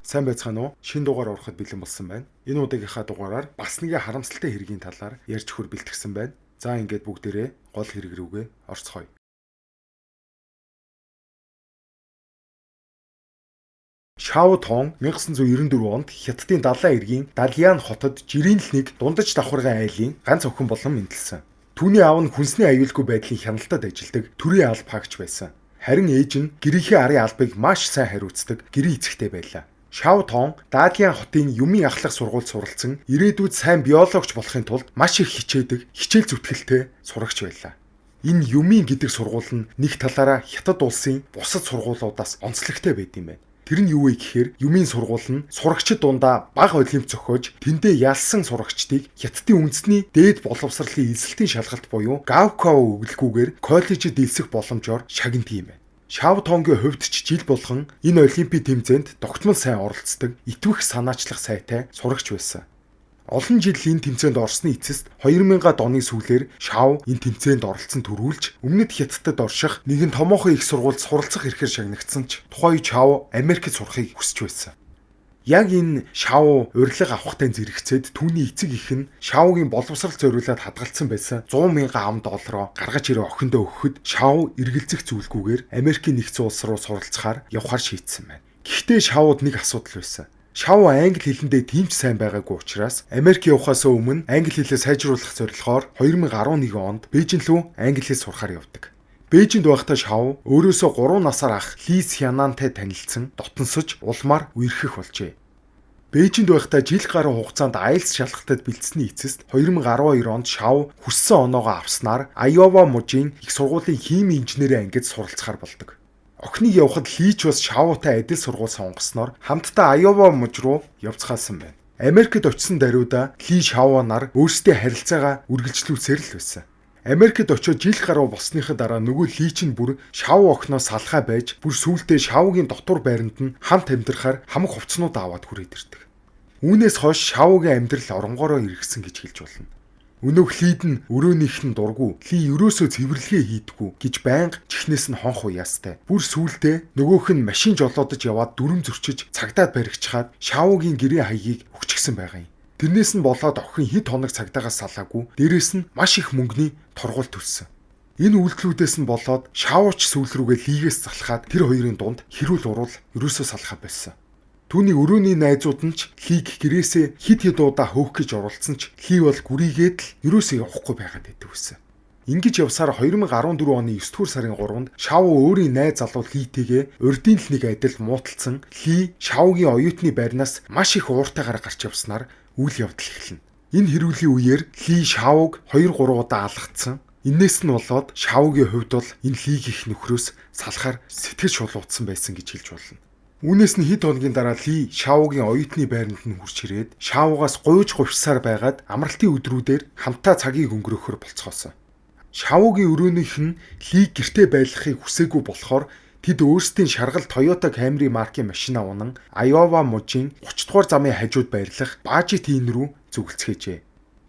Сайн байцгаана уу? Шинэ дугаар ороход бэлэн болсон байна. Энэ удаагийнхаа дугаараар бас нэгэн харамсалтай хэргийн талаар ярьж өгөхөөр бэлтгэсэн байна. За ингээд бүгдээрээ гол хэрэг рүүгээ орцгоё. Шао Тон 1994 онд Хятадын далайн эргийн Далян хотод жирийн л нэг дундаж давхаргын айлын ганц охин болон мэндэлсэн. Түүний аав нь хүнсний аюулгүй байдлын хяналтад ажилладаг төрийн алба хаагч байсан. Харин ээж нь гэрийнхээ арын албыг маш сайн хариуцдаг гэрийн эцэгтэй байлаа. Шао Тон Далян хотын юмын ахлах сургуульд суралцсан ирээдүйд сайн биологч болохын тулд маш их хичээдэг, хичээл зүтгэлтэй сурагч байлаа. Энэ юмын гэдэг сургууль нь нэг талаараа Хятад улсын бусад сургуулиудаас онцлогтой байд юм байна. Тэр нь юу вэ гэхээр юмын сургууль нь сурагчид дундаа бага олимп зохиож тэндээ ялсан сурагчдыг Хятадын үндэсний дээд боловсролын элсэлтийн шалгалт буюу Гаокао өгөлгүйгээр коллежид элсэх боломжоор шагнадаг юм байна. Шао Тонгийн хувьд ч жил болгон энэ олимпийн тэмцээнд тогтмол сайн оролцдог, итгэх санаачлах сайтай сурагч байсан. Олон жил энэ тэмцээнд орсны эцэст 2000-ад оны сүүлээр Шао энэ тэмцээнд оролцсон төрүүлж өмнөд Хятадд орших нэгэн томоохон их сургуульд суралцах эрхээр шагнагдсан ч тухайн үед Шао Америкт сурахыг хүсэж байсан. Яг энэ Шао урилга авахтай зэрэгцээд түүний эцэг эх нь Шаогийн боловсрал зориулаад хадгалсан байсан 100 мянган ам доллароо гаргаж ирээ охиндоо өгөхөд Шао эргэлзэх зүйлгүйгээр Америкийн нэгдсэн улс руу суралцахаар явахар шийдсэн байна. Гэхдээ Шаод нэг асуудал байсан. Шао англи хэлэндээ тийм ч сайн байгаагүй учраас Америк явахаас өмнө англи хэлээ сайжруулах зорилгоор 2011 онд Бээжин лүү англи хэл сурахаар явдаг. Бээжинд байхдаа Шао өөрөөсөө 3 насаар ах Ли Сянантай танилцсан дотносож улмаар үерхэх болжээ. Бээжинд байхдаа жил гаруй хугацаанд IELTS шалгалтад бэлдсэний эцэст 2012 онд Шао хүссэн оноогоо авснаар Айова мужийн их сургуулийн химийн инженерийн ангид суралцахаар болдог. Охиныг явахад Ли ч бас Шаотай адил сургууль сонгосноор хамтдаа Айова муж руу явцгаасан байна. Америкт очисон даруйда Ли Шао нар өөрсдийн харилцаагаа үргэлжлүүлсээр л байсан. Америкт очиод жил гаруй болсныхаа дараа нөгөө Ли чинь бүр Шао охиноос салхай байж бүр сүүлдээ Шаогийн дотор байранд нь хамт амьдрахаар хамаг хувцснууд аваад хүрээд ирдэг. Үүнээс хойш Шаогийн амьдрал оронгороо эргэсэн гэж хэлж болно. Өнөөх Лид нь өрөөнийх нь дургу, Ли ерөөсөө цэвэрлэгээ хийдэггүй гэж байнга чихнээс нь хонх уяастай. Бүр сүүлдээ нөгөөх нь машин жолоодож яваад дүрм зөрчиж цагдаад баригчхаад Шаогийн гэрийн хаягийг өгчихсөн байгаа юм. Тэрнээс нь болоод охин хэд хоног цагдаагаас салаагүй, дээрээс нь маш их мөнгөний торгуул төлсөн. Энэ үйлдэлүүдээс нь болоод Шаоч сүүл рүүгээ Лигээс залхаад тэр хоёрын дунд хэрүүл уруул ерөөсөө салхаа болсон. Түүний өрөөний найзууд нь ч Лиг гэрээсээ хэд хэд удаа хөөх гэж оролцсон ч Ли бол гүрийгээд л ерөөсөө явахгүй байгаад байдаг байсан. Ингэж явсаар 2014 оны 9 дугаар сарын 3-нд Шао өөрийн найз залуу Литэйгээ урдын л нэг адил мууталцсан Ли Шаогийн оюутны байрнаас маш их ууртайгаар гарч явснаар үйл явдал эхэлнэ. Энэ хэрүүлийн үеэр Ли Шаог 2-3 удаа алгацсан. Энээс нь болоод Шаогийн хувьд бол энэ Лигийнх нөхрөөс салахаар сэтгэл шулуутсан байсан гэж хэлж болно. Үүнээс нь хэд хоногийн дараа Ли Шаогийн оюутны байранд нь хүрч ирээд Шаогаас гуйж хувьсаар байгаад амралтын өдрүүдээр хамтаа цагийг өнгөрөөхөр болцгоосон. Шаогийн өрөөнийх нь Лиг гэртээ байлгахыг хүсээгүй болохоор тэд өөрсдийн шаргал Toyota Camry маркийн машинаа унан Айова мужийн 30 дугаар замын хажууд байрлах Бажит ийн рүү зүгэлцгээжээ.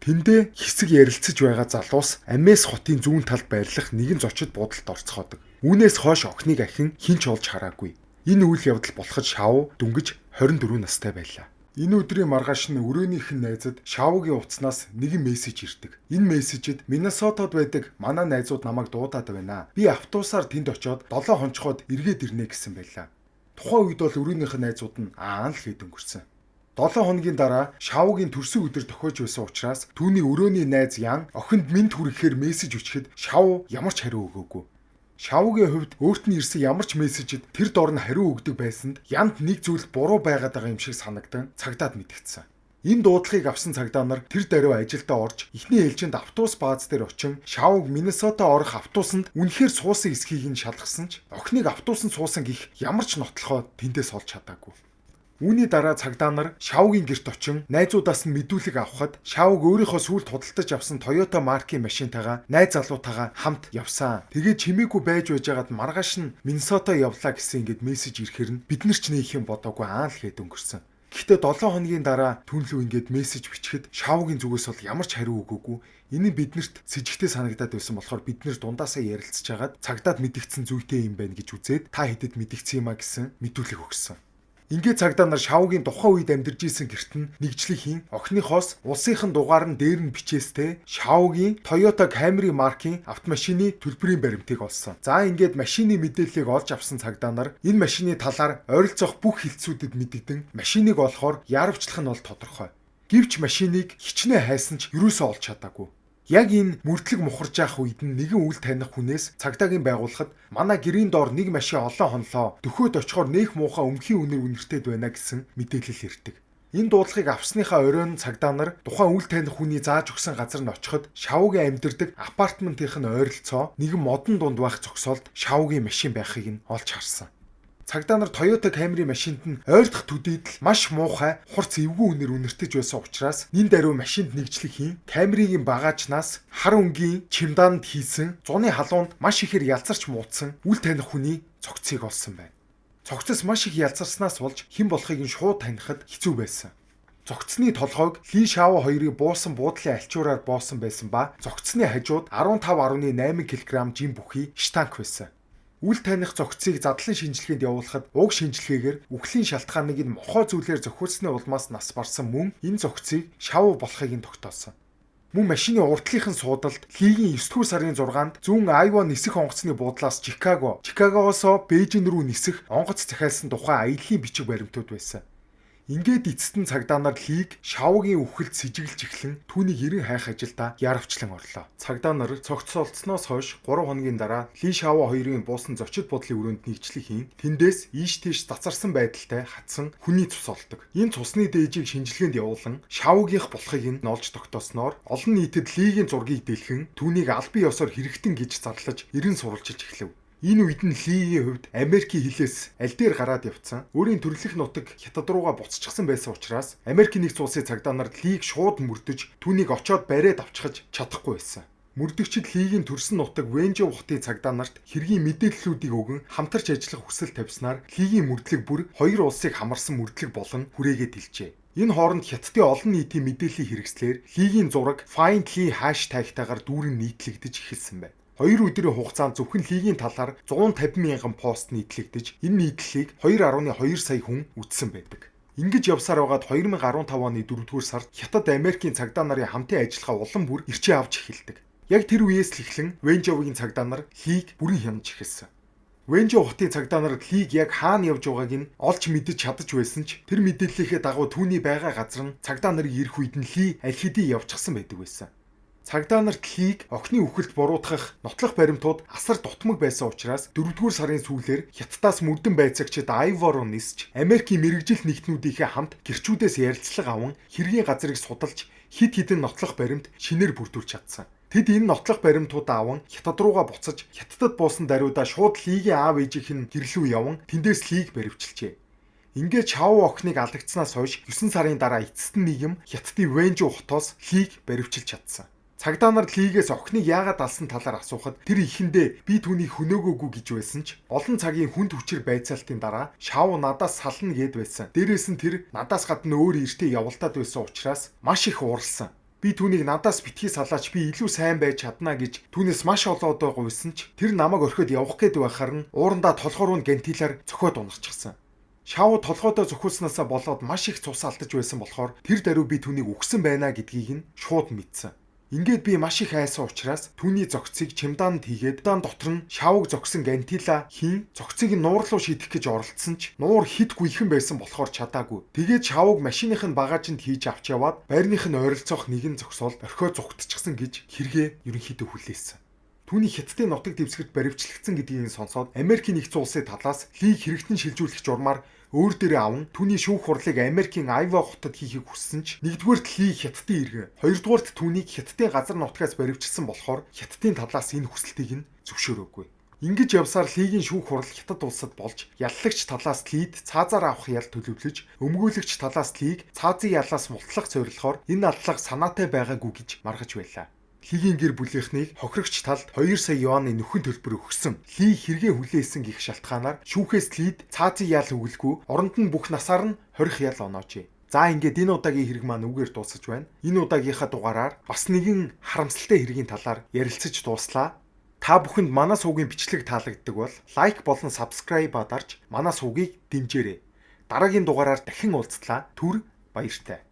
Тэндээ хэсэг ярилцаж байгаа залуус Амес хотын зүүн талд байрлах нэгэн зочид буудалд орцгоодог. Үүнээс хойш охиныг ахин хэн ч олж хараагүй. Энэ үйл явдал болоход Шао дөнгөж 24 настай байлаа. Энэ өдрийн маргааш нь өрөөнийх нь найзад Шаогийн утаснаас нэгэн мессеж ирдэг. Энэ мессежид Миннесотод байдаг манай найзууд намайг дуудаад байна. Би автобусаар тэнд очиод 7 хонцоход эргээд ирнэ гэсэн байлаа. Тухайн үед бол өрөөнийх нь найзууд нь аан л хэд өнгөрсөн. 7 хоногийн дараа Шаогийн төрсөн өдөр тохиож байсан учраас түүний өрөөний найз Ян охинд мэнд хүргэхээр мессеж өчгөд Шао ямар ч хариу өгөөгүй. Шаогийн хувьд өөрт нь ирсэн ямар ч мессежид тэр дор нь хариу өгдөг байсанд Янд нэг зүйл буруу байгаад байгаа юм шиг санагдан цагдаад мэдгдсэн. Энэ дуудлагыг авсан цагдаа нар тэр даруй ажилдаа орж эхний ээлжинд автобус бааз дээр очин Шаог Миннесота орох автобусанд үнэхээр суусан эсхийг нь шалгасан ч охиныг автобусанд суусан гих ямар ч нотлохоо тэндээс олж чадаагүй. Үүний дараа цагдаа нар Шаогийн гэрт очин найзуудаас нь мэдүүлэг авахад Шаог өөрийнхөө сүүлд худалдаж авсан Toyota маркийн машинтайгаа найз залуутайгаа хамт явсан. Тэгээд чимээгүй байж байжгаад маргааш нь Миннесота явлаа гэсэн ингээд мессеж ирэхээр нь бид нар ч нөх юм бодоогүй аан л хэд өнгөрсөн. Гэхдээ 7 хоногийн дараа түн лүү ингээд мессеж бичихэд Шаогийн зүгээс бол ямар ч хариу өгөөгүй. Энэ нь биднэрт сэжигтэй санагдаад байсан болохоор бид нэр дундаасаа ярилцж хагаад цагдаад мэдэгдсэн зүйтэй юм байна гэж үзээд та хэдэд мэдэгдсэн юм а гэсэн мэдүүлэг өгсөн. Ингээд цагдаа нар Шавгийн тухайн үед амьдарч исэн гэрт нь нэгжлэхийн охиныхоос улсынхан дугаар нь дээр нь бичээстэй Шавгийн Toyota Camry маркийн автомашины төлбөрийн баримтыг олсон. За, ингээд машины мэдээллийг олж авсан цагдаа нар энэ машины талаар ойролцоох бүх хэлтсүүдэд мэдэгдэн машиныг олохоор яарвчлах нь бол тодорхой. Гэвч машиныг хичнээн хайсан ч юусоо олж чадаагүй. Яг энэ мөрдлөг мухарж явах үед нь нэгэн үл таних хүнээс цагдаагийн байгууллагад манай гэрийн доор нэг машин олон хонлоо, дөхөөд очихоор нэх муухай өмхийн үнэр үнэртэд байна гэсэн мэдээлэл ирдэг. Энэ дуудлагыг авсныхаа оройн цагдаа нар тухайн үл таних хүний зааж өгсөн газар нь очиход Шавгийн амьдардаг апартментийнх нь ойролцоо нэгэн модон дунд байх зогсоолд Шавгийн машин байхыг нь олж харсан. Цагдаа нар Toyota Camry машинд нь ойртох төдийд л маш муухай хурц эвгүй үнэр үнэртэж байсан учраас нин даруй машинд нэгжлэг хийн Camry-гийн багаажнаас хар өнгийн чемданд хийсэн зуны халуунд маш ихээр ялзарч муудсан үл таних хүний цогцыг олсон байна. Цогцос маш их ялзарснаас болж хэн болохыг нь шууд танихад хэцүү байсан. Цогцсны толгойг Ли Шао хоёрыг буусан буудлын альчуураар боосон байсан ба цогцсны хажууд 15.8 кг жим бүхий штанг байсан. Үл таних зохицыг задлан шинжилгээнд явуулахад уг шинжилгээгээр үхлийн шалтгааныг нь мохой зүйлээр зохиулсны улмаас нас барсан мөн энэ зохицыг шав болохыг нь тогтоосон. Мөн машины урдлынхан суудалд Лигийн 9 дугаар сарын 6-нд зүүн Айва нисэх онгоцны буудлаас Чикаго, Чикагоос Бээжин рүү нисэх онгоц захиалсан тухай аяллаа бичиг баримтууд байсан. Ингээд эцэст нь цагдаа нар Лиг Шавгийн үхэлд сэжиглэж эхлэн түүнийг эрен хайх ажилдаа яравчлан орлоо. Цагдаа нар цогцолцсоноос хойш 3 хоногийн дараа Ли Шао хоёрын буусан зочид буудлын өрөөнд нэгжлэг хийн тэндээс ийш тийш цацарсан байдалтай хатсан хүний цус олдог. Энэ цусны дээжийг шинжилгээнд явуулан Шавгийнх болохыг нь олж тогтоосноор олон нийтэд Лигийн зургийг дэлхэн түүнийг албан ёсоор хэрэгтэн гэж зарлаж эрен сурвалжилж эхлэв. Энэ үед нь Лигийн хувьд Америкийн хилээс аль дээр гараад явцсан. Өөрийн төрлөх нутаг Хятад руугаа буцчихсан байсан учраас Америкийн нэгдсэн улсын цагдаа нар Лиг шууд мөрдөж түүнийг очоод бариад авчихаж чадахгүй байсан. Мөрдөгчид Лигийн төрсөн нутаг Вэнжо хотын цагдаа нарт хэргийн мэдээллүүдийг өгөн хамтарч ажиллах хүсэл тавьснаар Лигийн мөрдлөг бүр хоёр улсыг хамарсан мөрдлөг болон хүрээгээд хэлжээ. Энэ хооронд Хятадын олон нийтийн мэдээллийн хэрэгслээр Лигийн зураг Find Lee hashtag-тайгаар дүүрэн нийтлэгдэж эхэлсэн байна. 2 өдрийн хугацаанд зөвхөн Лигийн талаар 150 мянган пост нийтлэгдэж, энэ нийтлэлийг 2.2 сая хүн үзсэн байдаг. Ингэж явсаар байгаад 2015 оны 4-р сард Хятад Америкийн цагдаа нарын хамтын ажиллагаа улам бүр эрчээ авч эхэлдэг. Яг тэр үеэс л эхлэн Вэнжовгийн цагдаа нар Лиг бүрэн хянаж эхэлсэн. Вэнжо хотын цагдаа нар Лиг яг хаана явж байгааг нь олж мэдэж чадаж байсан ч тэр мэдээллийнхээ дагуу түүний байгаа газар нь цагдаа нарыг ирэх үед нь Ли аль хэдийн явчихсан байдаг байсан. Цагдаа нарт Лиг охины үхэлд буруутгах нотлох баримтууд асар дутмаг байсан учраас 4-р сарын сүүлээр Хятадаас мөрдөн байцаагчид Айва руу нисч Америкийн мэргэжил нэгтнүүдийнхээ хамт гэрчүүдээс ярилцлага аван хэргийн газрыг судалж хэд хэдэн нотлох баримт шинээр бүрдүүлж чадсан. Тэд энэ нотлох баримтуудаа аван Хятад руугаа буцаж Хятадд буусан даруйдаа шууд Лигийн аав ээжийнх нь гэрлүү яван тэндээс Лиг баривчилжээ. Ингээд Чао охиныг алдагдсанаас хойш 9 сарын дараа эцэст нь нийгэм Хятадын Вэнжу хотоос Лиг баривчилж чадсан. Цагдаа нар Лигээс охиныг яагаад алсан талаар асуухад тэр ихэндээ би түүнийг хөнөөгөөгүй гэж байсан ч олон цагийн хүнд хүчээр байцаалтын дараа Шао надаас сална гэд байсан. Дээрээс нь тэр надаас гадна өөр эртээ явуултаад байсан учраас маш их уурласан. Би түүнийг надаас битгий салаач, би илүү сайн байж чадна гэж түүнээс маш олон удаа гуйсан ч тэр намайг орхиод явах гээд байхаар нь уурандаа толгой руу гантилаар цохиод унахчихсан. Шао толгойдоо зөхиулснаасаа болоод маш их цус алдаж байсан болохоор тэр даруй би түүнийг үхсэн байна гэдгийг нь шууд мэдсэн. Ингээд би маш их айсан учраас түүний зөгцийг чемданд хийгээд дан дотор нь шавг зогсон гантила хийн зөгцийг нь нуур руу шидэх гэж оролдсон ч нуур хит гүйхэн байсан болохоор чадаагүй. Тэгээд шавг машиных нь багаажинд хийж авч яваад байрных нь ойролцоох нэгэн зогсоолд орхио зугтчихсан гэж хэрэгээ ерөнхийдөө хүлээсэн. Түүний Хятадын нутаг дэвсгэрт баривчлагдсан гэдгийг сонсоод Америкийн нэгдсэн улсын талаас Лиг хэрэгтэн шилжүүлэх журмаар өөр дээрээ аван түүний шүүх хурлыг Америкийн Айва хотод хийхийг хүссэн ч нэгдүгээрт Ли Хятадын иргэн, хоёрдугаарт түүнийг Хятадын газар нутгаас баривчилсан болохоор Хятадын талаас энэ хүсэлтийг нь зөвшөөрөөгүй. Ингэж явсаар Лигийн шүүх хурал Хятад улсад болж яллагч талаас Лид цаазаар авах ял төлөвлөж, өмгөөлөгч талаас Лиг цаазын ялаас мултлах зорилгоор энэ алдлага санаатай байгаагүй гэж маргаж байлаа. Лигийн гэр бүлийнхнийг хохирогч талд 2 сая юаны нөхөн төлбөр өгсөн. Ли хэрэгээ хүлээсэн гих шалтгаанаар шүүхээс Лид цаазын ял өгөлгүй, оронд нь бүх насаар нь хорих ял оноожээ. За, ингээд энэ удаагийн хэрэг маань үгээр дуусаж байна. Энэ удаагийнхаа дугаараар бас нэгэн харамсалтай хэргийн талаар ярилцаж дууслаа. Та бүхэнд манай сувгийн бичлэг таалагддаг бол like болон subscribe дарж манай сувгийг дэмжээрэй. Дараагийн дугаараар дахин уулзлаа. Түр баяртай.